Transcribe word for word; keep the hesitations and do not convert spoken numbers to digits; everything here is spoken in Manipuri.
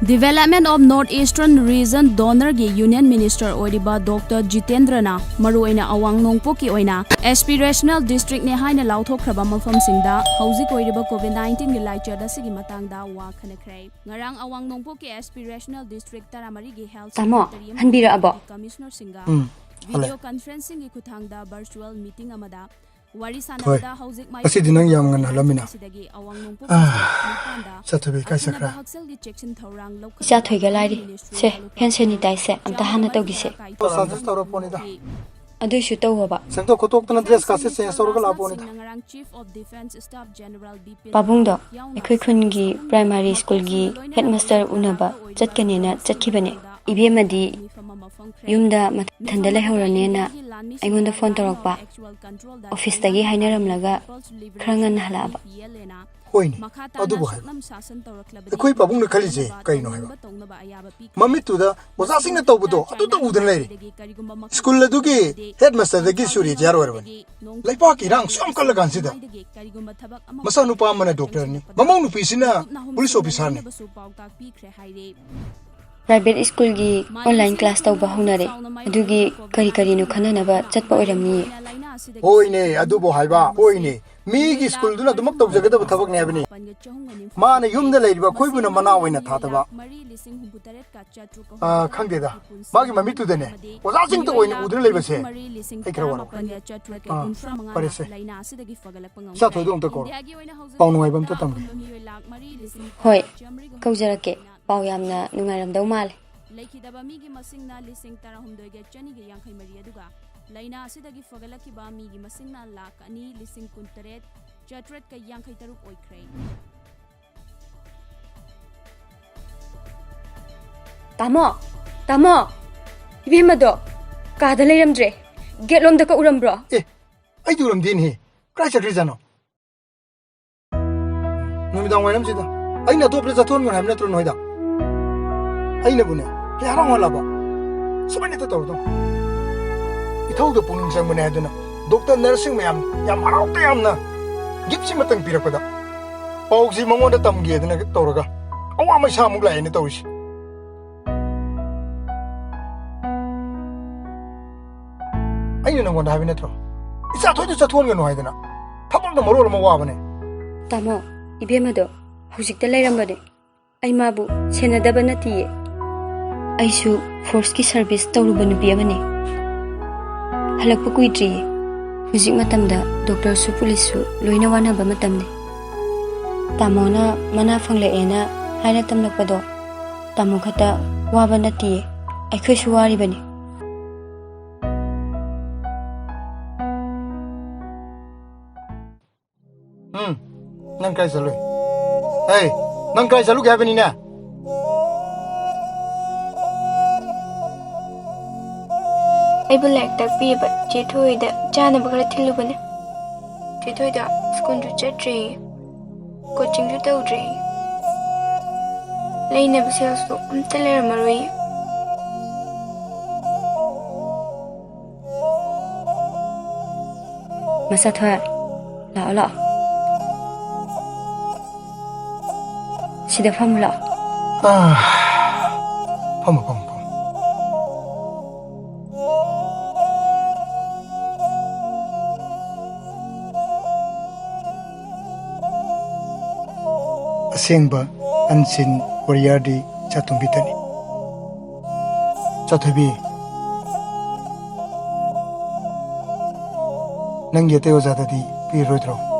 Development of North Eastern Region DoNER ꯒꯤ Union Minister ꯑꯣꯏꯔꯤꯕ ꯗꯣꯛꯇꯔ ꯖꯤꯇꯦꯟꯗ꯭ꯔꯅ ꯃꯔꯨꯑꯣꯏꯅ ꯑꯋꯥꯡ ꯅꯣꯡꯄꯣꯛꯀꯤ ꯑꯣꯏꯅ aspirational district ꯅꯦ ꯍꯥꯏꯅ ꯂꯥꯎꯊꯣꯛꯈ꯭ꯔꯕ ꯃꯐꯝꯁꯤꯡꯗ ꯍꯧꯖꯤꯛ ꯑꯣꯏꯔꯤꯕ COVID nineteen ꯒꯤ ꯂꯥꯏꯆꯠ ꯑꯁꯤꯒꯤ ꯃꯇꯥꯡꯗ ꯋꯥ ꯈꯟꯅꯈ꯭ꯔꯦ꯫ ꯉꯔꯥꯡ ꯑꯋꯥꯡ ꯅꯣꯡꯄꯣꯛꯀꯤ aspirational district ꯇꯔꯥꯃꯔꯤꯒꯤ health ꯇꯥꯃꯣ, secretary ꯑꯃꯗꯤ ꯍꯟꯕꯤꯔꯛꯑꯕꯣ? Commissioner ꯁꯤꯡꯒ ꯎꯝ, ꯍꯜꯂꯦ꯫ Video conferencing ꯒꯤ ꯈꯨꯠꯊꯥꯡꯗ virtual meeting ꯑꯃꯗ ꯋꯥꯔꯤ ꯍꯣꯏ꯫ ꯁꯥꯟꯅꯕꯗ ꯍꯧꯖꯤꯛ ꯉꯁꯤꯗꯤ ꯅꯪ ꯌꯥꯝ ꯉꯟꯅ ꯍꯜꯂꯝꯃꯤꯅ꯫ ꯑꯁꯤꯗꯒꯤ ꯑꯋꯥꯡ ꯅꯣꯡꯄꯣꯛ ꯑꯥ, ꯅꯤꯄꯥꯟꯗ ꯆꯠꯊꯕꯤ ꯀꯥꯏ ꯑꯈꯟꯅꯕ ꯆꯠꯈ꯭ꯔꯦ? ꯍꯛꯁꯦꯜꯒꯤ ꯆꯦꯛꯁꯤꯟ ꯊꯧꯔꯥꯡ ꯂꯧꯈꯠꯅꯕ ꯏꯆꯥ ꯊꯣꯏꯒ ꯂꯥꯏꯔꯤ꯫ ꯁꯦ, hand sanitize ꯁꯦ ꯑꯝꯇ ꯍꯥꯟꯅ ꯇꯧꯈꯤꯁꯦ꯫ ꯆꯥꯟꯁ ꯇꯧꯔꯛꯄꯅꯤꯗ꯫ ꯑꯗꯨꯏꯁꯨ ꯇꯧꯑꯣꯕ꯫ ꯁꯦꯡꯗꯣꯛ ꯈꯣꯠꯇꯣꯛꯇꯅ dress ꯀꯥꯁꯦ change ꯇꯧꯔꯒ ꯂꯥꯛꯄꯅꯤꯗ꯫ ꯉꯔꯥꯡ Chief of Defence Staff General Bipin ꯄꯥꯕꯨꯡꯗꯣ ꯔꯥꯋꯠ ꯌꯥꯎꯅ ꯑꯩꯈꯣꯏ ꯈꯨꯟꯒꯤ primary school ꯒꯤ headmaster ꯎꯅꯕ ꯆꯠꯀꯅꯦꯅ ꯆꯠꯈꯤꯕꯅꯦ꯫ ꯏꯕꯦꯝꯃꯗꯤ ꯌꯨꯝꯗ ꯃꯊꯟꯗ ꯂꯩꯍꯧꯔꯅꯦꯅ ꯑꯩꯉꯣꯟꯗ phone ꯇꯧꯔꯛꯄ꯫ Office ꯇꯒꯤ ꯍꯥꯏꯅꯔꯝꯂꯒ ꯈꯔ ꯉꯟꯅ ꯍꯜꯂꯛꯑꯕ꯫ ꯍꯣꯏꯅꯦ, ꯑꯗꯨꯕꯨ ꯍꯥꯏꯕ꯫ ꯑꯩꯈꯣꯏ ꯄꯥꯕꯨꯡꯅ ꯈꯜꯂꯤꯁꯦ ꯀꯩꯅꯣ ꯍꯥꯏꯕ? ꯃꯃꯤꯠꯇꯨꯗ ꯑꯣꯖꯥꯁꯤꯡꯅ ꯇꯧꯕꯗꯣ ꯑꯗꯨꯇ ꯎꯗꯅ ꯂꯩꯔꯦ꯫ School ꯑꯗꯨꯒꯤ headmaster ꯗꯒꯤꯁꯨ retire ꯑꯣꯏꯔꯕꯅꯤ꯫ ꯂꯩꯕꯥꯛꯀꯤ ꯏꯔꯥꯡ ꯁꯨꯛ ꯌꯥꯝ ꯀꯜꯂ ꯀꯥꯟꯁꯤꯗ ꯃꯆꯥꯅꯨꯄꯥ ꯑꯃꯅ doctor ꯅꯤ, ꯃꯃꯧ ꯅꯨꯄꯤꯁꯤꯅ police officer ꯅꯤ꯫ Private school ꯒꯤ online class ꯇꯧꯕ ꯍꯧꯅꯔꯦ꯫ ꯑꯗꯨꯒꯤ ꯀꯔꯤ ꯀꯔꯤꯅꯣ ꯈꯟꯅꯅꯕ ꯆꯠꯄ ꯑꯣꯏꯔꯝꯅꯤꯌꯦ꯫ ꯍꯣꯏꯅꯦ, ꯑꯗꯨꯕꯨ ꯍꯥꯏꯕ, ꯍꯣꯏꯅꯦ꯫ ꯃꯤꯒꯤ school ꯗꯨꯅ ꯑꯗꯨꯃꯛ ꯇꯧꯖꯒꯗꯕ ꯊꯕꯛꯅꯦ ꯍꯥꯏꯕꯅꯤ꯫ ꯃꯥꯅ ꯌꯨꯝꯗ ꯂꯩꯔꯤꯕ ꯑꯩꯈꯣꯏꯕꯨꯅ ꯃꯅꯥ ꯑꯣꯏꯅ ꯊꯥꯗꯕ꯫ ꯑꯥ, ꯈꯪꯗꯦꯗ꯫ ꯃꯥꯒꯤ ꯃꯃꯤꯠꯇꯨꯗꯅꯦ, ꯑꯣꯖꯥꯁꯤꯡꯇ ꯑꯣꯏꯅ ꯎꯗꯨꯅ ꯂꯩꯕꯁꯦ ꯑꯩ ꯈꯔ ꯋꯥꯔꯧꯔꯦ꯫ ꯑꯥ, ꯐꯔꯦꯁꯦ꯫ ꯏꯆꯥ ꯊꯣꯏꯗꯣ ꯑꯝꯇ ꯀꯧꯔꯣ꯫ ꯄꯥꯎ ꯅꯨꯡꯉꯥꯏꯕ ꯑꯝꯇ ꯇꯝꯒꯦ꯫ ꯍꯣꯏ, ꯀꯧꯖꯔꯛꯀꯦ꯫ ꯄꯥꯎ ꯌꯥꯝꯅ ꯅꯨꯡꯉꯥꯏꯔꯝꯗꯧ ꯃꯥꯜꯂꯦ꯫ ꯂꯩꯈꯤꯗꯕ ꯃꯤꯒꯤ ꯃꯁꯤꯡꯅ ꯂꯤꯁꯤꯡ ꯇꯔꯥꯍꯨꯝꯗꯣꯏꯒ ꯆꯅꯤꯒ ꯌꯥꯡꯈꯩ ꯃꯔꯤ, ꯑꯗꯨꯒ ꯂꯥꯏꯅꯥ ꯑꯁꯤꯗꯒꯤ ꯐꯒꯠꯂꯛꯈꯤꯕ ꯃꯤꯒꯤ ꯃꯁꯤꯡꯅ ꯂꯥꯈ ꯑꯅꯤ ꯂꯤꯁꯤꯡ ꯀꯨꯟꯇꯔꯦꯠ ꯆꯥꯇ꯭ꯔꯦꯠꯀ ꯌꯥꯡꯈꯩ ꯇꯔꯨꯛ ꯑꯣꯏꯈ꯭ꯔꯦ꯫ ꯇꯥꯃꯣ! ꯇꯥꯃꯣ! ꯏꯕꯦꯝꯃꯗꯣ ꯀꯥꯗ ꯂꯩꯔꯝꯗ꯭ꯔꯦ꯫ Gate ꯂꯣꯝꯗ ꯀꯛꯎꯔꯝꯕ꯭ꯔꯣ? ꯑꯦ, ꯑꯩꯗꯤ ꯎꯔꯝꯗꯦꯅꯦꯍꯦ꯫ ꯀꯥꯏ ꯆꯠꯈ꯭ꯔꯤꯖꯥꯠꯅꯣ? ꯅꯨꯃꯤꯗꯥꯡ ꯋꯥꯏꯔꯝꯁꯤꯗ ꯑꯩꯅ ꯑꯇꯣꯞꯄꯗ ꯆꯠꯊꯣꯛꯍꯟꯒꯅꯨ ꯍꯥꯏꯕ ꯅꯠꯇ꯭ꯔꯣ ꯅꯣꯏꯗ? ꯑꯩꯅꯕꯨꯅꯦ ꯍꯦꯛ ꯍꯔꯥꯎ ꯍꯜꯂꯕ ꯁꯨꯃꯥꯏꯅ ꯍꯦꯛꯇ ꯇꯧꯔꯗꯧꯅꯤ꯫ ꯏꯊꯧꯗ ꯄꯨꯛꯅꯤꯡ ꯆꯪꯕꯅꯦ ꯍꯥꯏꯗꯨꯅ doctor nurse ꯁꯤꯡ ꯃꯌꯥꯝ ꯌꯥꯝ ꯍꯔꯥꯎ ꯇꯌꯥꯝꯅ gift ꯁꯤꯃꯇꯪ ꯄꯤꯔꯛꯄꯗ ꯄꯥꯎꯁꯤ ꯃꯉꯣꯟꯗ ꯇꯝꯒꯦꯗꯅ ꯇꯧꯔꯒ ꯑꯋꯥ ꯃꯩꯁꯥ ꯑꯃꯨꯛ ꯂꯥꯛꯑꯦꯅꯦ ꯇꯧꯔꯤꯁꯦ꯫ ꯑꯩꯅ ꯅꯪꯉꯣꯟꯗ ꯍꯥꯏꯕ ꯅꯠꯇ꯭ꯔꯣ, ꯏꯆꯥ ꯊꯣꯏꯗ ꯆꯠꯊꯣꯛꯍꯟꯒꯅꯨ ꯍꯥꯏꯗꯅ? ꯊꯕꯛꯅ ꯃꯔꯣꯜ ꯑꯃ ꯋꯥꯕꯅꯦ꯫ ꯇꯥꯃꯣ, ꯏꯕꯦꯝꯃꯗꯣ ꯍꯧꯖꯤꯛꯇ ꯂꯩꯔꯝꯕꯅꯦ꯫ ꯑꯩ ꯃꯥꯕꯨ ꯁꯦꯟꯅꯗꯕ ꯅꯠꯇꯤꯌꯦ꯫ ꯑꯩꯁꯨ ꯐꯣꯔꯁꯀꯤ ꯁꯔꯚꯤꯁ ꯇꯧꯔꯨꯕ ꯅꯨꯄꯤ ꯑꯃꯅꯤ꯫ ꯍꯜꯂꯛꯄ ꯀꯨꯏꯗ꯭ꯔꯤꯌꯦ꯫ ꯍꯧꯖꯤꯛ ꯃꯇꯝꯗ ꯗꯣꯛꯇꯔꯁꯨ ꯄꯨꯂꯤꯁꯁꯨ ꯂꯣꯏꯅ ꯋꯥꯅꯕ ꯃꯇꯝꯅꯤ꯫ ꯇꯥꯃꯣꯅ ꯃꯅꯥ ꯐꯪꯂꯛꯑꯦꯅ ꯍꯥꯏꯅ ꯇꯝꯂꯛꯄꯗꯣ ꯇꯥꯃꯣ ꯈꯛꯇ ꯋꯥꯕ ꯅꯠꯇꯤꯌꯦ, ꯑꯩꯈꯣꯏꯁꯨ ꯋꯥꯔꯤꯕꯅꯤ꯫ ꯎꯝ, ꯅꯪ ꯀꯥꯏ ꯆꯠꯂꯨꯏ? ꯑꯩ, ꯅꯪ ꯀꯥꯏ ꯆꯠꯂꯨꯒꯦ ꯍꯥꯏꯕꯅꯤꯅꯦ? ꯑꯩꯕꯨ ꯂꯥꯏꯔꯤꯛ ꯇꯥꯛꯄꯤꯕ ꯆꯦ ꯊꯣꯏꯗ ꯆꯥꯅꯕ ꯈꯔ ꯊꯤꯜꯂꯨꯕꯅꯦ꯫ ꯆꯦ ꯊꯣꯏꯗꯣ ꯁ꯭ꯀꯨꯜꯁꯨ ꯆꯠꯇ꯭ꯔꯦ, ꯀꯣꯆꯤꯡꯁꯨ ꯇꯧꯗ꯭ꯔꯦ꯫ ꯂꯩꯅꯕ ꯁꯦꯜꯁꯨ ꯑꯝꯇ ꯂꯩꯔꯝꯃꯔꯣꯏ꯫ ꯃꯆꯥꯊꯣꯏ, ꯂꯥꯛꯑꯣ, ꯂꯥꯛꯑꯣ꯫ ꯁꯤꯗ ꯐꯝꯃꯨ ꯂꯥꯛꯑꯣ꯫ ꯑꯥ, ꯐꯝꯃꯣ, ꯐꯝꯃꯣ, ꯐꯝꯃꯣ꯫ ꯑꯁꯦꯡꯕ unseen warriorꯗꯤ ꯏꯆꯥꯇꯣꯝꯕꯤꯗꯅꯤ꯫ ꯆꯥꯊꯣꯏꯕꯤ, ꯅꯪꯒꯤ ꯑꯇꯩ ꯑꯣꯖꯥꯗꯗꯤ ꯄꯤꯔꯔꯣꯏꯗ꯭ꯔꯣ?